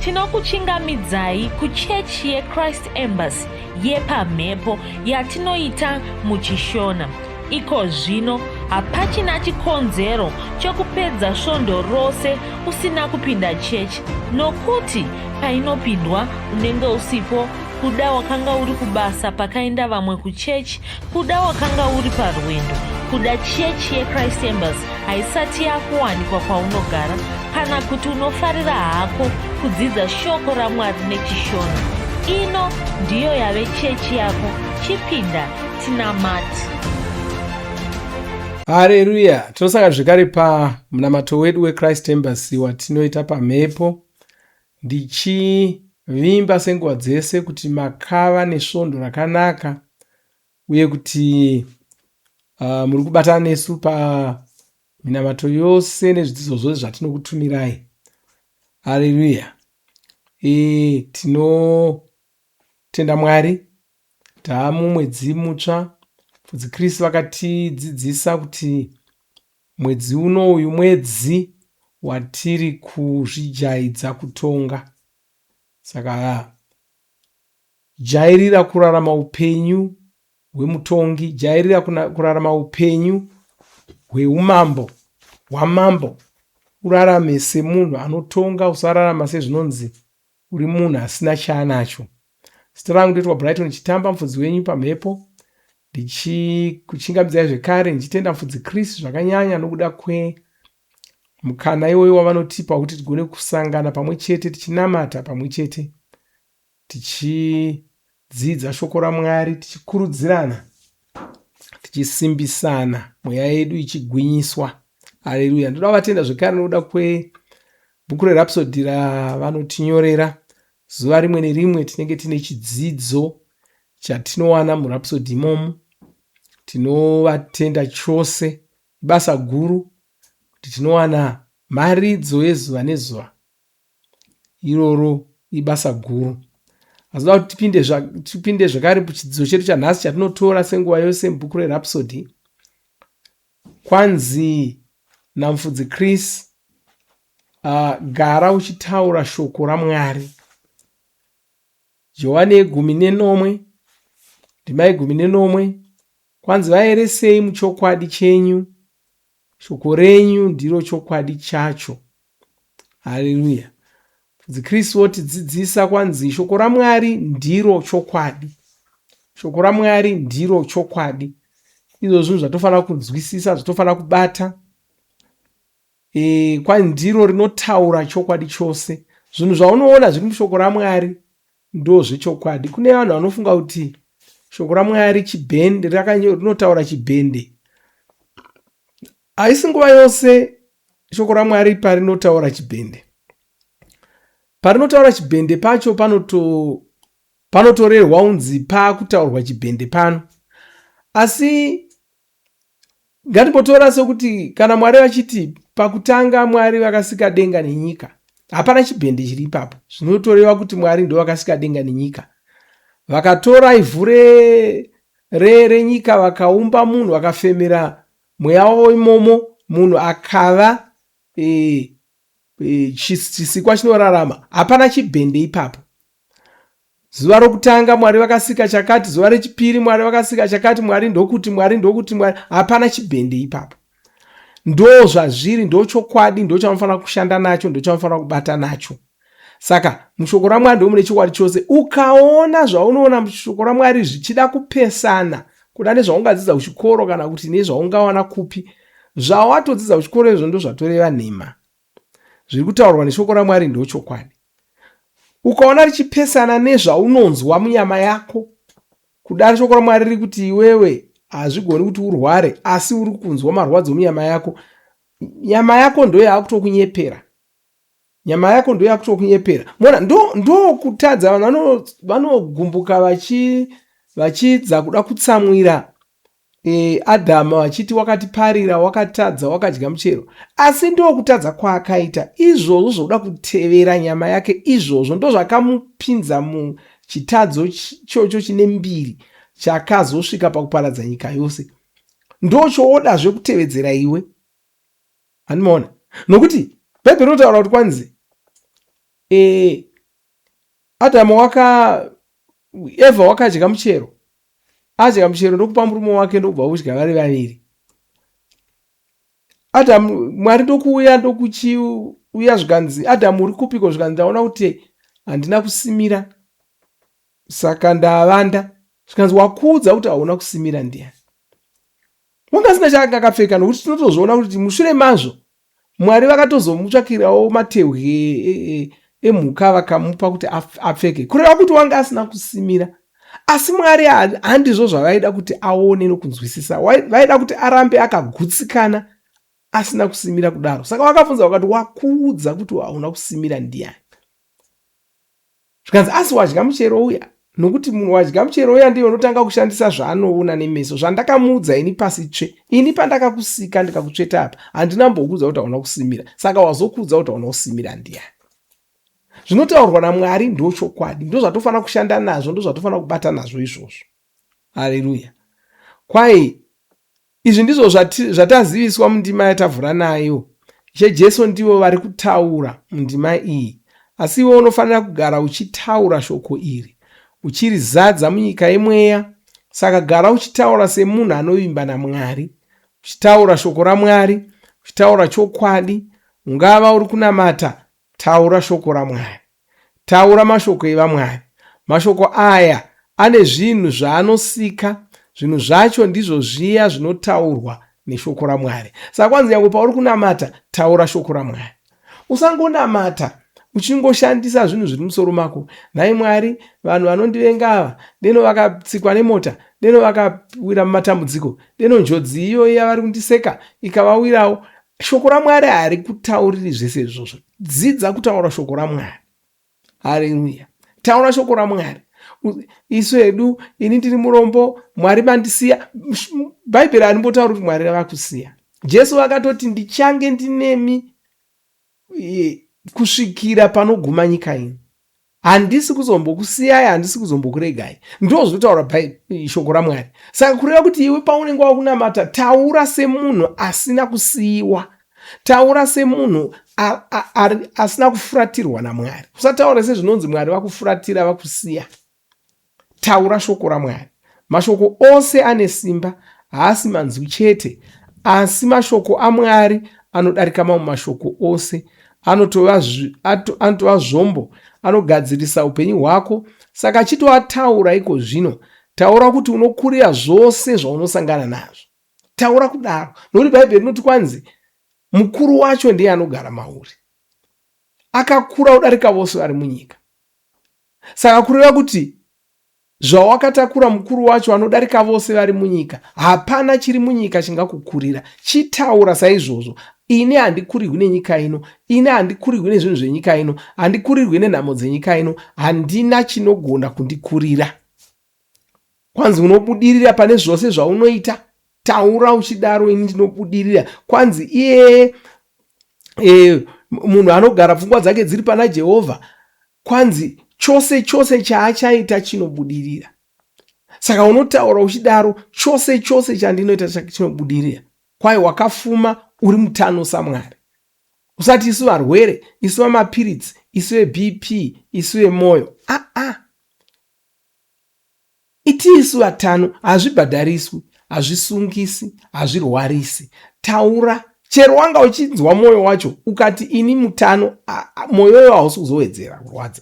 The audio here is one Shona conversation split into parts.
Tinokuchingamidzai kuchechi yeChrist Embassy yepamhepo yatinoita muchiShona. Iko zvino hapachina chikonzero chekupedza svondo rose usina kupinda chechi nokuti painopindwa unenge usipo kuda wakanga uri kubasa pakaenda vamwe kuchechi kuda wakanga uri parwendo kuda chechi yechrist embassy haisati yakuwanikwa kwaunogara kana kuti unofarira hako kudzidza shoko ramwari nechishona ino ndiyo yave chechi yako chipinda tinamati hareruya tinosangana zvekare pamunamato wedu wechrist embassy watinoita pamhepo Ndichivimba senguva dzese kuti makava nesvondo rakanaka uye kuti uh, muri kubatana nesu paminamato yose nezvidzidzo zvose zvatinokutumirai. Haleluya! E, tinotenda Mwari taa mumwedzi mutsva. Mufudzi Chris vakatidzidzisa kuti Mwedzi uno uyu mwedzi watiri kuzvijaidza kutonga. Saka jairira kurarama upenyu hwemutongi, jairira kurarama upenyu hweumambo hwamambo. Urarame semunhu anotonga, usararama sezvinonzi uri munhu asina chaanacho. Zita rangu ndoitwa Brighton Chitamba, mufudzi wenyu pamhepo, ndichikuchingamidzai zvekare ndichitenda mufudzi Chris zvakanyanya nokuda kwemukana iwoyo wavanotipa wekuti tigone kusangana pamwe chete tichinamata pamwe chete tichidzidza shoko raMwari tichikurudzirana tichisimbisana mweya yedu ichigwinyiswa. Haleluya! Ndoda kuvatenda zvekare nokuda kwebhuku reRhapsody ravanotinyorera zuva rimwe nerimwe. Tinenge tine chidzidzo chatinowana muRhapsody imomo. Tinovatenda chose, ibasa guru kuti tinowana mharidzo yezuva nezuva. Iroro ibasa guru. Asi da kuti tipinde, tipinde zvekare muchidzidzo chedu chanhasi chatinotora senguva yose mubhuku reRhapsody. Kwanzi namufudzi Chris, uh, gara uchitaura shoko raMwari. Johani yegumi nenomwe ndima yegumi nenomwe kwanzi vaeresei muchokwadi chenyu shoko renyu ndiro chokwadi chacho. Haleluya. Mufudzi Chris wotidzidzisa kwanzi shoko raMwari ndiro chokwadi. Shoko raMwari ndiro chokwadi. Izvo zvinhu zvatofanira kunzwisisa, zvatofanira kubata. E, kwandiro rinotaura chokwadi chose. Zvinhu zvaunoona zviri mushoko raMwari ndozvechokwadi. Kune vanhu vanofunga kuti shoko raMwari chibhende rinotaura chibhende. Haisi nguva yose shoko raMwari parinotaura chibhende. Parinotaura chibhende pacho panoto panotorerwa unzi paakutaurwa chibhende pano. Asi ngatimbotora sekuti kana Mwari vachiti pakutanga Mwari vakasika denga nenyika, hapana chibhende chiri ipapo. Zvinotoreva kuti Mwari ndo vakasika denga nenyika. Vakatora ivhu renyika vakaumba munhu vakafemera mweya wavo imomo, munhu akava e, e, chisikwa chinorarama. Hapana chibhende ipapo. Zuva rokutanga Mwari vakasika chakati, zuva rechipiri Mwari vakasika chakati, Mwari ndokuti, Mwari ndokuti, Mwari hapana chibhende ipapo. Ndo zvazviri, ndo chokwadi, ndo chaunofanira kushanda nacho, ndo chaunofanira kubata nacho. Saka mushoko raMwari ndo mune chokwadi chose. Ukaona zvaunoona mushoko raMwari zvichida kupesana kuda nezvaungadzidza kuchikoro kana kuti nezvaungawana kupi, zvawatodzidza kuchikoro izvo ndozvatoreva nhema. Zviri kutaurwa neshoko raMwari ndochokwadi. Ukaona richipesana nezvaunonzwa munyama yako, kudari shoko raMwari riri kuti iwewe hazvigoni kuti urware, asi uri kunzwa marwadzo munyama yako, nyama yako ndo yaakutokunyepera. Nyama yako ndo yakutokunyepera. Mona ndokutadza ndo vanhu vanogumbuka vachiidza kuda kutsamwira e, Adhama vachiti wakatiparira, wakatadza, wakadya muchero. Asi ndokutadza kwaakaita izvozvo zvokuda kutevera nyama yake izvozvo ndozvakamupinza muchitadzo ichocho chine mbiri chakazosvika pakuparadza nyika yose. Ndochoodazve kutevedzera iwe. Handimaona? Nokuti Bhaibheri rinotaura kuti kwanzi e, Adhamu waka Evha wakadya muchero, adya muchero ndokupa murume wake ndokubva kudya vari vaviri. Adhamu Mwari ndokuuya ndokuchiuya zvikanzi Adhamu uri kupiko? Zvikanzi ndaona kuti handina kusimira saka ndavanda. Zvikanzi wakuudza kuti hauna kusimira ndiyani? Wanga asina chaanga akapfeka nokuti tinotozviona kuti mushure mazvo Mwari vakatozomutsvakirawo matehwe emhuka vakamupa kuti apfeke, kureva kuti wanga asina kusimira. Asi Mwari handizvo zvavaida kuti aone nokunzwisisa. Vaida kuti arambe akagutsikana asina kusimira kudaro. Saka vakabvunza vakati, wakuudza kuti hauna kusimira ndiyani? Zvikanzi asi wadya muchero uya nokuti munhu wadya muchero uya ndiye unotanga kushandisa zvaanoona nemeso zvandakamuudza ini pasi tsve ini pandakakusika ndikakutsveta apa handina mbokuudza kuti hauna kusimira saka wazokuudza kuti hauna kusimira ndiyani zvinotaurwa namwari ndochokwadi ndozvatofanira kushanda nazvo ndozvatofanira kubata nazvo izvozvo haleluya kwai Izvi ndizvo zvataziviswa mundima yatavhura nayo. Ishe Jesu ndivo vari kutaura mundima iyi. Asi iwe unofanira kugara uchitaura shoko iri. Uchirizadza munyika yemweya. Saka gara uchitaura semunhu anovimba naMwari. Uchitaura shoko raMwari. Uchitaura chokwadi. Ungava uri kunamata. Taura shoko raMwari. Taura mashoko evaMwari. Mashoko aya ane zvinhu zvaanosika. Zvinhu zvacho ndizvo zviya zvinotaurwa neshoko raMwari. Saka kwanzi nyangwe pauri kunamata, taura shoko raMwari. Usangonamata uchingoshandisa zvinhu zviri musoro mako. Nhai Mwari, vanhu vanondivenga ava, deno vakatsikwa nemota, deno vakawira mumatambudziko, deno njodzi iyoyi yavari kundiseka ikavawirawo. Shoko raMwari harikutauriri zvese izvozvo. Dzidza kutaura shoko raMwari. Haleluya. Taura shoko raMwari. Isu hedu, ini ndiri murombo, Mwari vandisiya. Bhaibheri harimbotauri kuti Mwari vakusiya. Jesu vakatoti ndichange ndinemi kusvikira panoguma nyika ino. Handisi kuzombokusiyai, handisi kuzombokuregai. Ndizvo zvinotaura shoko raMwari. Saka kureva kuti iwe paunenge wakunamata, taura semunhu asina kusiyiwa. Taura semunhu asina kufuratirwa naMwari. Usataura sezvinonzi Mwari vakufuratira vakusiya. Taura shoko raMwari. Mashoko ose ane simba, haasi manzwi chete, asi mashoko aMwari anodarika mamwe mashoko ose. Anotova, anotova zvombo, anogadzirisa upenyu hwako. Saka chitoataura iko zvino. Taura kuti unokurira zvose zvaunosangana nazvo. Taura kudaro, nokuti Bhaibheri rinoti kwanzi mukuru wacho ndiye anogara mauri, akakura kudarika vose vari munyika. Saka kureva kuti zvawakatakura mukuru wacho anodarika vose vari munyika, hapana chiri munyika chingakukurira. Chitaura saizvozvo, ini handikurirwi nenyika ino, ini handikurirwi nezvinhu zvenyika ino, handikurirwi nenhamo dzenyika ino, handina chinogona kundikurira. Kwanzi unobudirira pane zvose zvaunoita, taura uchidaro, ini ndinobudirira. Kwanzi iye e, munhu anogara pfungwa dzake dziri pana Jehovha, kwanzi chose chose chaachaita chinobudirira. Saka unotaura uchidaro, chose chose chandinoita chinobudirira. Kwai wakafuma uri mutano saMwari. Usati isu varwere, isu vamapiritsi, isu veBP, isu vemwoyo. Aa ah, ah. Iti isu vatano hazvibhadhariswi, hazvisungisi, hazvirwarisi. Taura chero wanga uchinzwa mwoyo wacho ukati ini mutano, mwoyoyo hausi kuzowedzera kurwadza.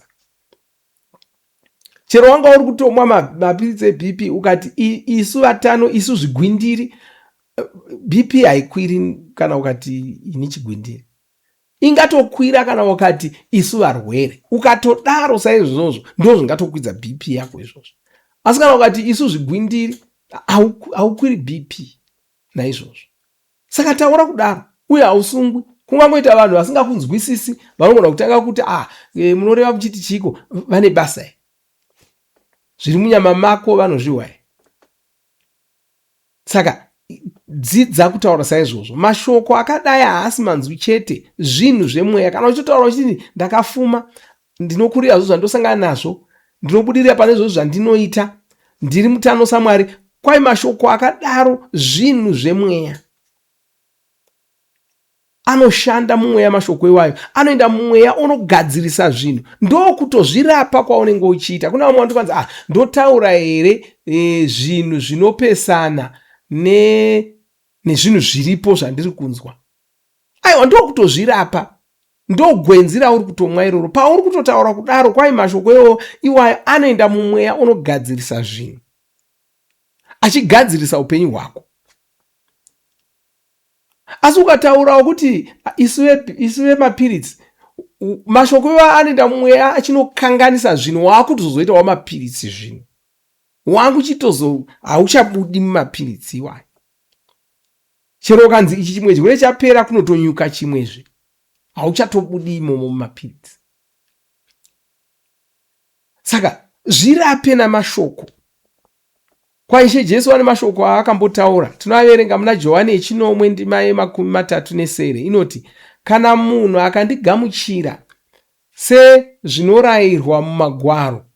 Chero wanga uri kutomwa mapiritsi eBP ukati isu vatano, isu zvigwindiri, BP haikwiri kana ukati ini chigwindiri. Ingatokwira kana ukati isu varwere. Ukatodaro saizvozvo ndo zvingatokwidza BP yako izvozvo. Asi kana ukati isu zvigwindiri haukwiri BP naizvozvo. Saka taura kudaro uye hausungwi. Kungangoita vanhu vasingakunzwisisi vanogona kutanga kuti ah, e, munoreva muchiti chiiko vane basa here? Zviri munyama mako vanozvihwa here? Saka dzidza kutaura saizvozvo. Mashoko akadai haasi manzwi chete, zvinhu zvemweya. Kana uchitotaura uchiti ndakafuma, ndinokurira zvo zvandosangana nazvo, ndinobudirira pane zvose zvandinoita, ndiri mutano saMwari. Kwai mashoko akadaro zvinhu zvemweya. Anoshanda mumweya mashoko iwayo anoenda mumweya onogadzirisa zvinhu ndokutozvirapa kwaunenge uchiita. Kuna vamwe vanoti ah, ndotaura here e, zvinhu zvinopesana ne nezvinhu zviripo zvandiri kunzwa. Aiwa, ndokutozvirapa, ndogwenzi rauri kutomwa iroro. Pauri kutotaura kudaro, kwai mashoko iwo iwayo anoenda mumweya onogadzirisa zvinhu, achigadzirisa upenyu hwako. Asi ukataurawo kuti isu vemapiritsi, mashoko iwayo anoenda mumweya achinokanganisa zvinhu, waakutozoitawo mapiritsi zvinhu wakuchitozo hauchabudi mumapiritsi iwayo. Chero ukanzi ichi chimwe chirwere chapera, kunotonyuka chimwezve, hauchatobudi imomo mumapiritsi. Saka zvirape namashoko. KwaIshe Jesu vane mashoko aakambotaura, tinoaverenga muna Johani yechinomwe ndima yemakumi matatu nesere, inoti, kana munhu akandigamuchira sezvinorayirwa mumagwaro,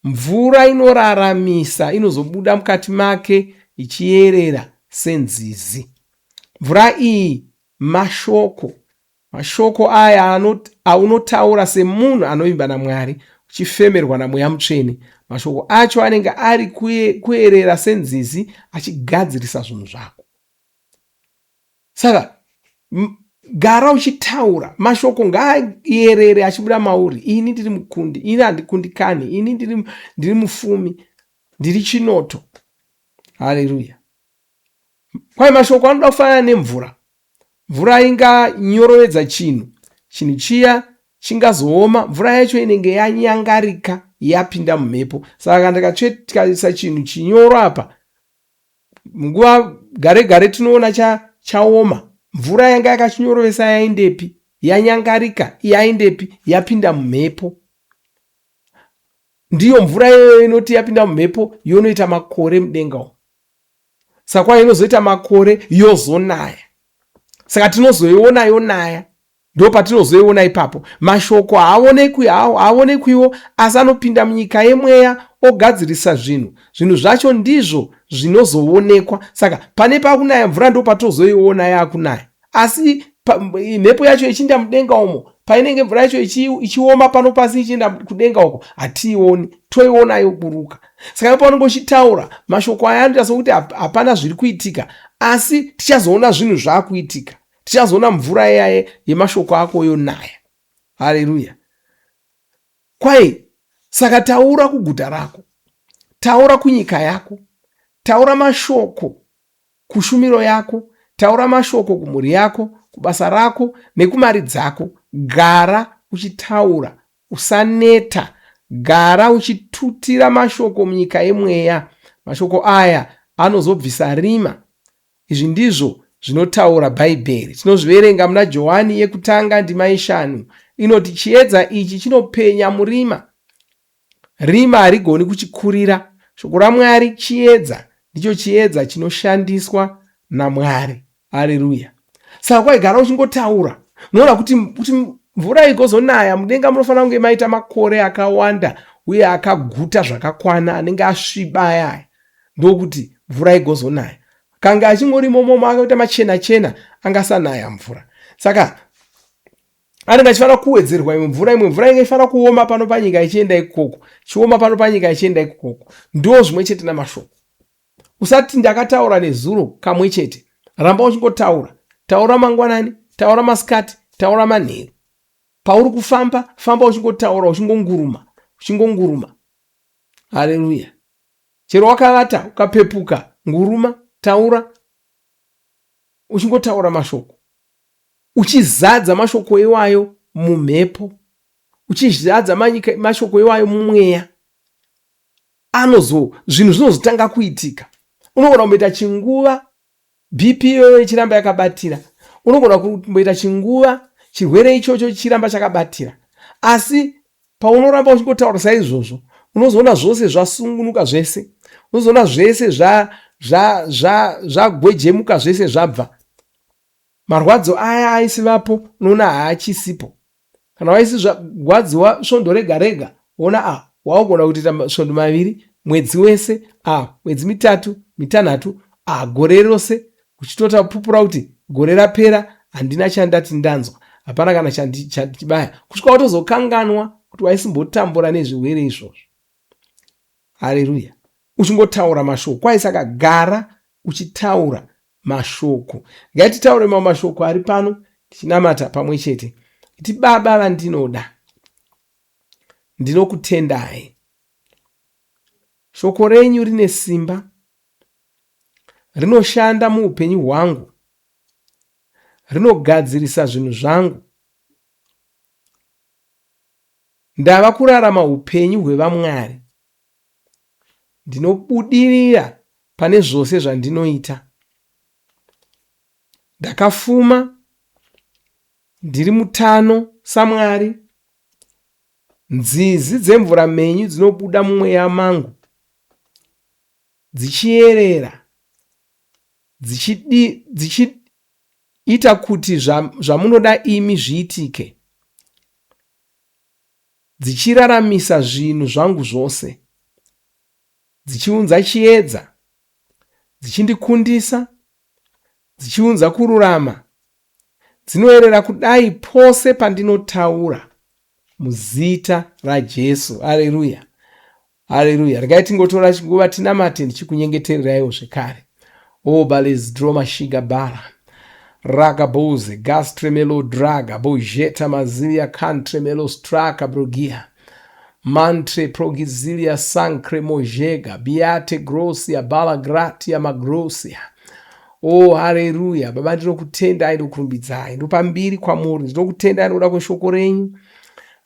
mvura inoraramisa inozobuda mukati make ichiyerera senzizi. Mvura iyi mashoko. Mashoko aya aunotaura semunhu anovimba naMwari uchifemerwa naMweya Mutsvene. Mashoko acho anenge ari kuerera senzizi achigadzirisa zvinhu zvako. Saka gara uchitaura mashoko, ngaayerere achibuda mauri. Ini ndiri mukundi, ini handikundikani, ini ndiri mufumi, ndiri chinoto. Haleluya. Kwai mashoko anoda kufanana nemvura. Mvura inganyorovedza chinhu, chinhu chiya chingazooma, mvura yacho inenge yanyangarika yapinda mumhepo. Saka kana tikatsvetaisa chinhu chinyoro apa, nguva gare gare tinoona chaoma. Mvura yanga yakachinyorovesa yaendepi? Yanyangarika yaendepi? Yapinda mumhepo. Ndiyo mvura iyoyo inoti yapinda mumhepo yonoita makore mudenga umu. Saka kwai inozoita makore yozonaya. Saka tinozoiona yonaya, ndo patinozoiona ipapo. Mashoko haaonekwi, haaonekwiwo, asi anopinda munyika yemweya ogadzirisa zvinhu. Zvinhu zvacho ndizvo zvinozoonekwa. Saka pane pakunaya mvura ndo patozoiona yakunaya, asi mhepo yacho ichiinda mudenga umo, painenge mvura yacho ichioma pano pasi ichienda kudenga uko, hatiioni, toiona yoburuka. Saka ipo paunenge uchitaura mashoko aya anoita sokuti hapana zviri kuitika, asi tichazoona zvinhu zvaakuitika. Tichazoona mvura iyaye yemashoko ako yonaya. Haleluya. Kwai saka taura kuguta rako, taura kunyika yako, taura mashoko kushumiro yako, taura mashoko kumhuri yako, kubasa rako nekumari dzako. Gara uchitaura, usaneta. Gara uchitutira mashoko munyika yemweya. Mashoko aya anozobvisa rima. Izvi ndizvo zvinotaura Bhaibheri. Tinozviverenga muna Johani yekutanga ndima yeshanu. Inoti chiedza ichi chinopenya murima. Rima harigoni kuchikurira. Shoko raMwari chiedza, ndicho chiedza chinoshandiswa naMwari. Haleluya. Saka kwaigara uchingotaura, unoona kuti mvura igozonaya mudenga munofanira kunge maita makore akawanda uye akaguta zvakakwana, anenge asviba aya aya, ndokuti mvura igozonaya. Kange achingori momomo akaita machena chena, angasanaya mvura. Saka anenge achifanira kuwedzerwa imwe mvura, imwe mvura inge ichifanira kuoma pano panyika ichienda ikoko, chioma pano panyika ichienda ikoko. Ndo zvimwe chete namashoko. Usati ndakataura nezuro kamwe chete, ramba uchingotaura. Taura mangwanani, taura masikati, taura manheru. Pauri kufamba, famba uchingotaura, uchingonguruma, uchingonguruma. Haleluya. Chero wakavata ukapepuka, nguruma, taura, uchingotaura mashoko, uchizadza mashoko iwayo mumhepo, uchizadza mashoko iwayo mumweya. Anozo zvinhu zvinozotanga kuitika. Unogona kumboita chinguva BP iyoyo ichiramba yakabatira, unogona kumboita chinguva chirwere ichocho chichiramba chakabatira, asi paunoramba uchingotaura saizvozvo, unozoona zvose zvasungunuka zvese, unozoona zvese zvagwejemuka zvese zvabva. Marwadzo aya aisivapo, unoona haachisipo. Kana waisirwadziwa svondo rega rega, woona a waugona kutoita masvondo maviri, mwedzi wese, a mwedzi mitatu, mitanhatu, a gore rose, uchitotapupura kuti gore rapera. Handina chandati ndanzwa, hapana kana chandibaya, kusvika watozokanganwa kuti waisimbotambura nezvirwere izvozvo. Hareruya! Uchingotaura mashoko kwai, saka gara uchitaura mashoko. Ngatitaure mamwe mashoko ari pano tichinamata pamwe chete. Iti, Baba vandinoda, ndinokutendai. Shoko renyu rine simba, rinoshanda muupenyu hwangu, rinogadzirisa zvinhu zvangu. Ndava kurarama upenyu hwevamwari. Ndinobudirira pane zvose zvandinoita. Ndakafuma, ndiri mutano saMwari. Nzizi dzemvura mhenyu dzinobuda mumweya mangu dzichiyerera dzichiita kuti zvamunoda imi zviitike, dzichiraramisa zvinhu zvangu zvose, dzichiunza chiedza, dzichindikundisa, dzichiunza kururama, dzinoerera kudai pose pandinotaura muzita raJesu. Areruya, areruya. Regai tingotora chinguva tinamate ndichikunyengetereraiwo zvekare. Obales droma shiga bara rakaboze gastremelo draga bojeta mazilia kantremelo straka brogia mantre progizilia sancre mojega biate grosia bala gratia magrosia. O oh, hareruya. Baba, ndinokutendai, ndokurumbidzai, ndopa mbiri kwamuri. Ndinokutendai nokuda kweshoko renyu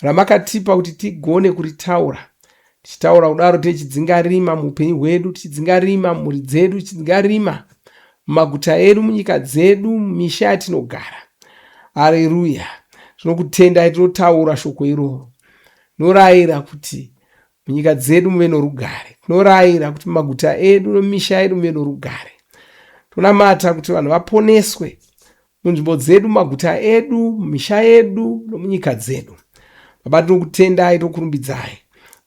ramakatipa kuti tigone kuritaura. Tichitaura kudaro tichidzinga rima muupenyu hwedu, tichidzinga rima mumhuri dzedu, tichidzinga rima mumaguta edu, munyika dzedu, mumisha yatinogara. Hareruya. Tinokutendai, tinotaura shoko iroro. Norayira kuti munyika dzedu muve norugare. Tinorayira kuti mumaguta edu nomumisha yedu muve norugare. Tonamata kuti vanhu vaponeswe munzvimbo dzedu, mumaguta edu, mumisha yedu nomunyika dzedu. Baba, tinokutendai, tokurumbidzai.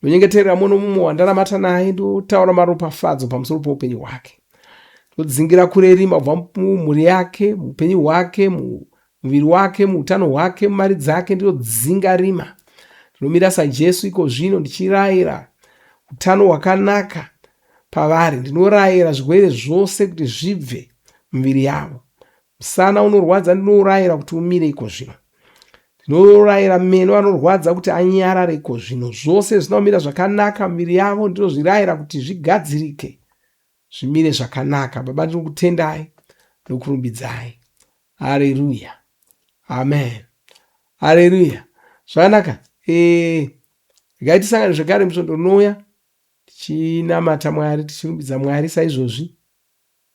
Ndonyengeterera mumwe nomumwe wandanamata naye, ndotaura maropafadzo pamusoro poupenyu hwake. Ndodzingira kure rima kubva mumhuri yake, muupenyu hwake, muviri wake, muutano hwake, mumari dzake. Ndinodzinga rima. Ndinomira saJesu iko zvino ndichirayira utano hwakanaka pavari. Ndinorayira zvirwere zvose kuti zvibve muviri yavo. Musana unorwadza ndinourayira kuti umire iko zvino. Ndinorayira meno anorwadza kuti anyarare iko zvino. Zvose zvisina kumira zvakanaka muviri yavo ndinozvirayira kuti zvigadzirike zvimire zvakanaka. Baba, ndinokutendai nokurumbidzai. Hareruya, amen. Hareruya, zvakanaka. Regai tisangane zvekare musvondo rinouya tichinamata Mwari, tichirumbidza Mwari saizvozvi,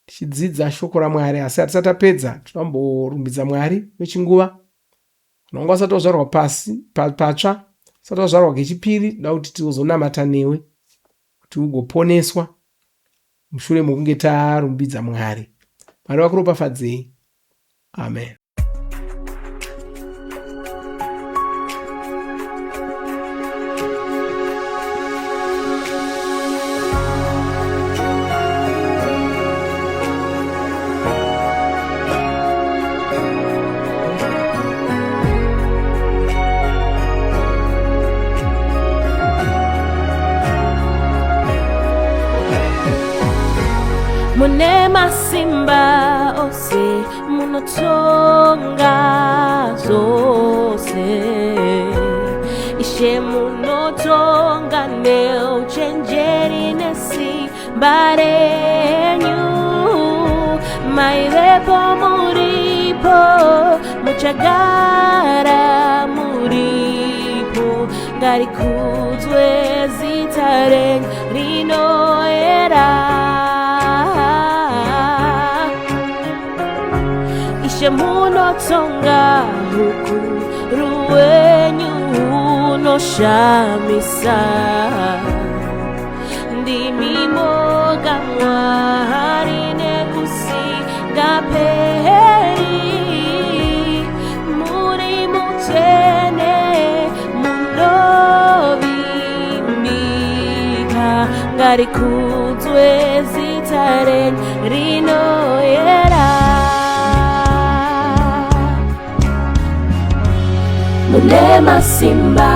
tichidzidza shoko raMwari. Asi hatisati tapedza, tinomborumbidza Mwari kwechinguva. Kana wanga usati wazvarwa pasi patsva, usati wazvarwa kechipiri, toda kuti tizonamata newe kuti ugoponeswa mushure mokunge tarumbidza Mwari. Mwari vakuropafadzei. Amen. Mune masimba ose, munotonga zvose. Ishe, munotonga neuchenjeri nesimba renyu. Maivepo, muripo, muchagara muripo. Ngarikudzwe zita renyu rinoera. Ishe, munotonga, hukuru hwenyu hunoshamisa. Ndimi moga Mwari nekusingaperi. Muri mutsvene, munovimbika. Ngarikudzwe zita renyu rinoyera. Mune masimba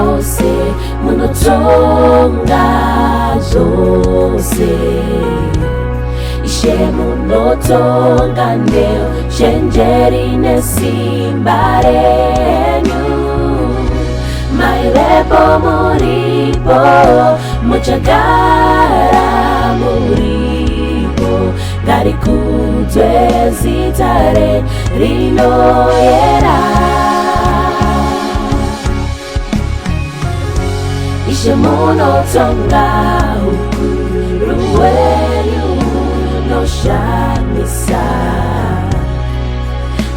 ose, munotonga zvose. Ishe munotonga neuchenjeri nesimba renyu. Maivepo, muripo, muchagara muripo. Ngarikudzwe zita rinoyera. Ishe munotonga, ukuru hwenyu hunoshamisa.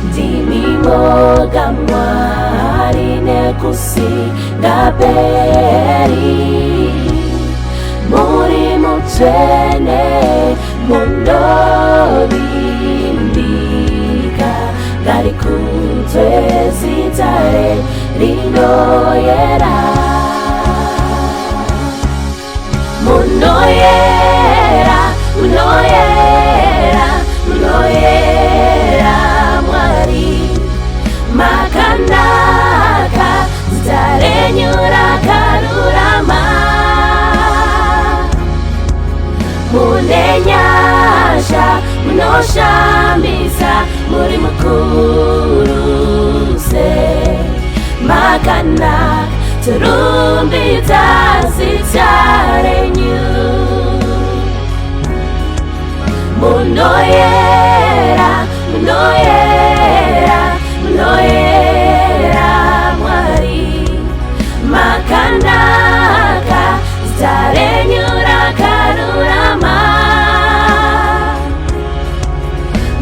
Ndimi moga Mwari nekusingaperi. Muri mutsvene, munovimbika. Ngarikudzwe zita rinoyera. Munoyera, munoyera, munoyera Mwari. Makanaka, zita renyu rakarurama. Mune nyasha, munoshamisa, muri mukuru se. Makanaka, torumbidza zita renyu. Munoyera, munoyera, munoyera Mwari. Makanaka, zita renyu rakarurama.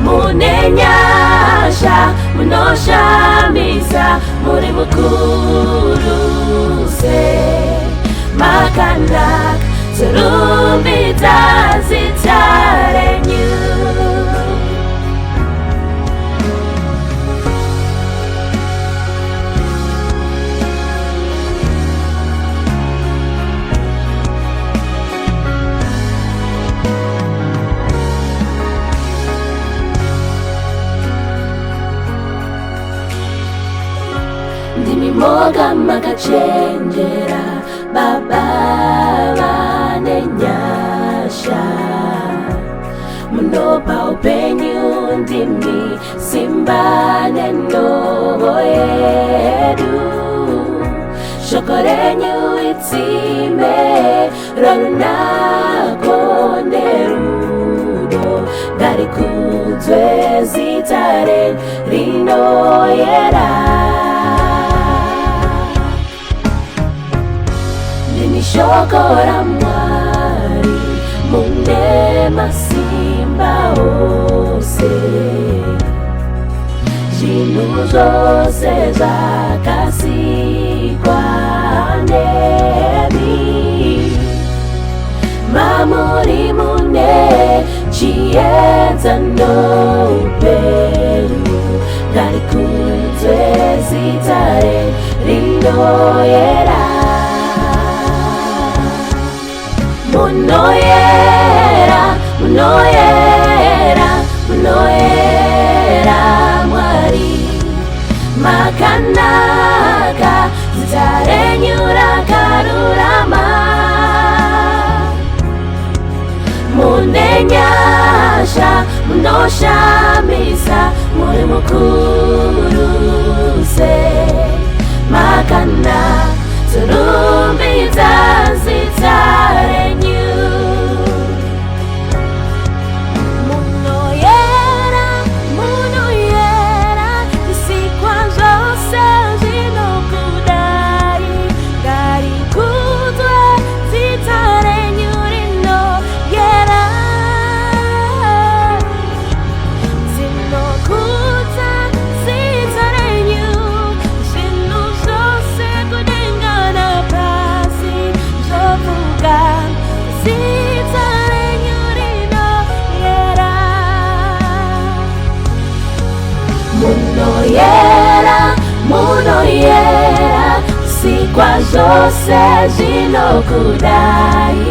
Mune nyasha, munoshamisa, muri mukuru se. Makanaka, torumbidza zita renyu. Ndimi moga makachenjera, Baba vane nyasha. Munopa upenyu, ndimi simba nenhovo yedu. Shoko renyu itsime rorunako nerudo. Ngarikudzwe zita renyu rinoyera. Ndimi shoko raMwari, mune masimba ose. Zvinhu zvose zvakasikwa nemi. Mamuri mune chiedza noupenyu. Ngarikudzwe zita rinoyera. Munoyera, munoyera, munoyera Mwari. Makanaka, zita renyu rakarurama. Mune nyasha, munoshamisa, muri mukuru se. Makanaka, torumbidza zita renyu. Munoyera, munoyera, zvisikwa zvose zvinokudai. Ngarikudzwe zita renyu rinoyera. Tinokudza zita renyu, zvinhu zvose kudenga napasi zvovuka zita renyu rinoyera. Munoyera, munoyera, zvisikwa zvose zvinokudai.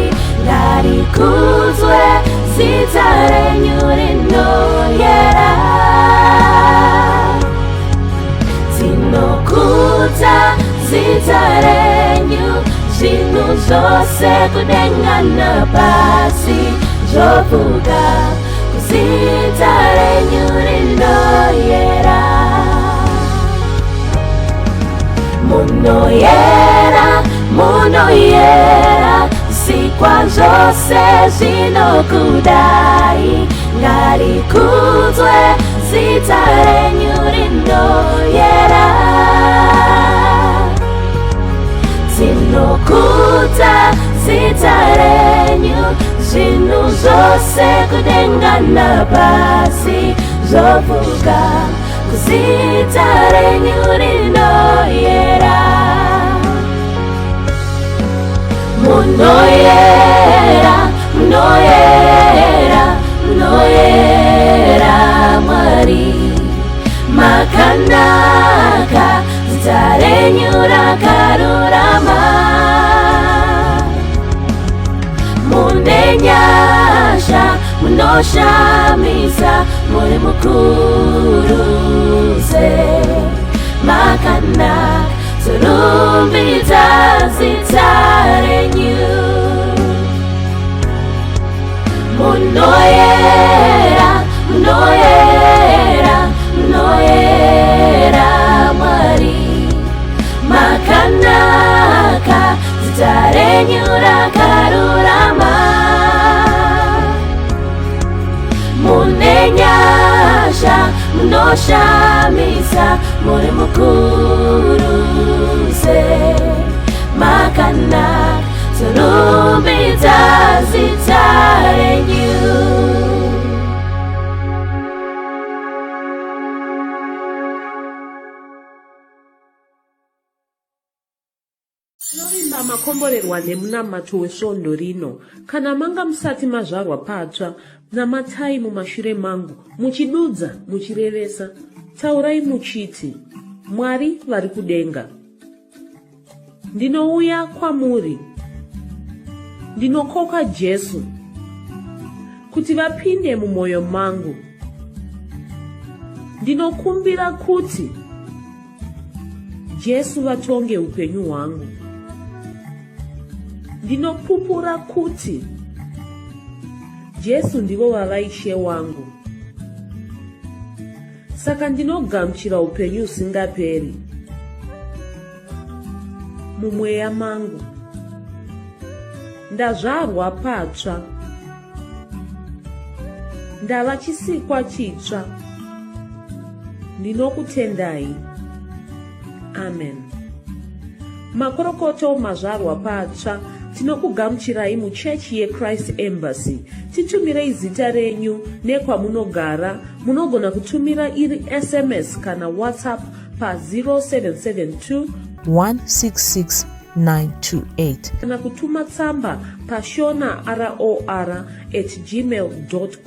Ngarikudzwe zita renyu rinoyera. Tinokudza zita renyu zvinhu zvose kudenga napasi zvovuka kuzita renyu rinoyera munoyera munoyera zvikwa zvose zvinokudai ngarikudzwe zita renyu rinoyera tinokudza zita renyu zvinhu zvose kudenga napasi zvovuka kuzita renyu rinoyera munoyera munoyera munoyera mwari makanaka zita renyu rakarurama mune nyasha munoshamisa muri mukuruse makanaka torumbidza zita renyu munoyera munoyera munoyera mwari makanaka zita renyu rakarurama mune nyasha munoshamisa muri mukuruse makanaka torumbidza zita renyu Tinovimba makomborerwa nemunamato wesvondo rino. Kana manga musati mazvarwa patsva, namatai mumashure mangu, muchidudza, muchirevesa. Taurai muchiti, Mwari vari kudenga. Ndinouya kwamuri. Ndinokoka Jesu kuti vapinde mumwoyo mangu. Ndinokumbira kuti Jesu vatonge upenyu hwangu. Ndinopupura kuti Jesu ndivo vava Ishe wangu. Saka ndinogamuchira upenyu husingaperi mumweya mangu. Ndazvarwa patsva. Ndava chisikwa chitsva. Ndinokutendai. Amen. Makorokoto mazvarwa patsva tinokugamuchirai muchechi yeChrist Embassy. Titumirei zita renyu nekwamunogara. Munogona kutumira iri SMS kana WhatsApp pa 0772 166 928 kana kutuma tsamba pashona ror at gmail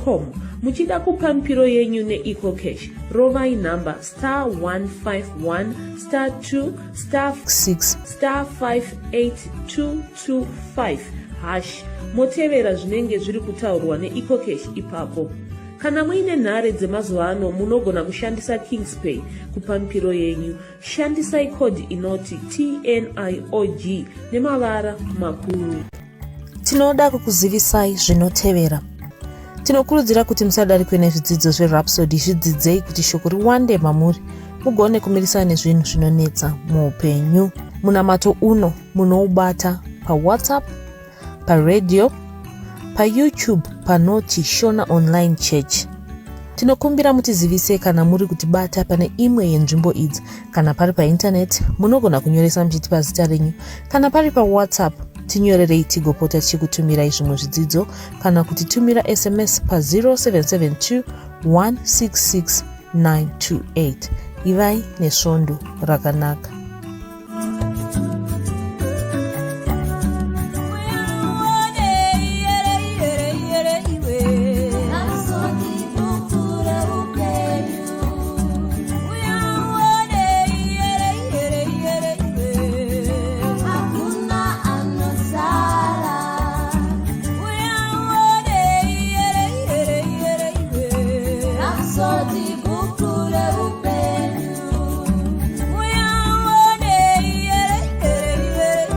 com muchida kupa mipiro yenyu neecocash rovai nhamba star 151 star 2 star 6 star 58225 hash motevera zvinenge zviri kutaurwa neecocash ipapo kana muine nhare dzemazuva ano munogona kushandisa kingspay kupa mipiro yenyu Shandisai code inoti TNIOG nemavara makuru. Tinoda kukuzivisai zvinotevera. Tinokurudzira kuti musadarikwe nezvidzidzo zveRhapsody, zvidzidzei kuti shoko riwande mamuri mugone kumirisana nezvinhu zvinonetsa muupenyu. Munamato uno munoubata paWhatsApp, paradio, paYouTube panoti Shona Online Church. Tinokumbira mutizivise kana muri kutibata pane imwe yenzvimbo idzi. Kana pari paintaneti, munogona kunyoresa muchitipa zita renyu. Kana pari paWhatsApp, tinyorerei tigopota tichikutumirai zvimwe zvidzidzo kana kutitumira SMS pa 0772 166 928. Ivai nesvondo rakanaka.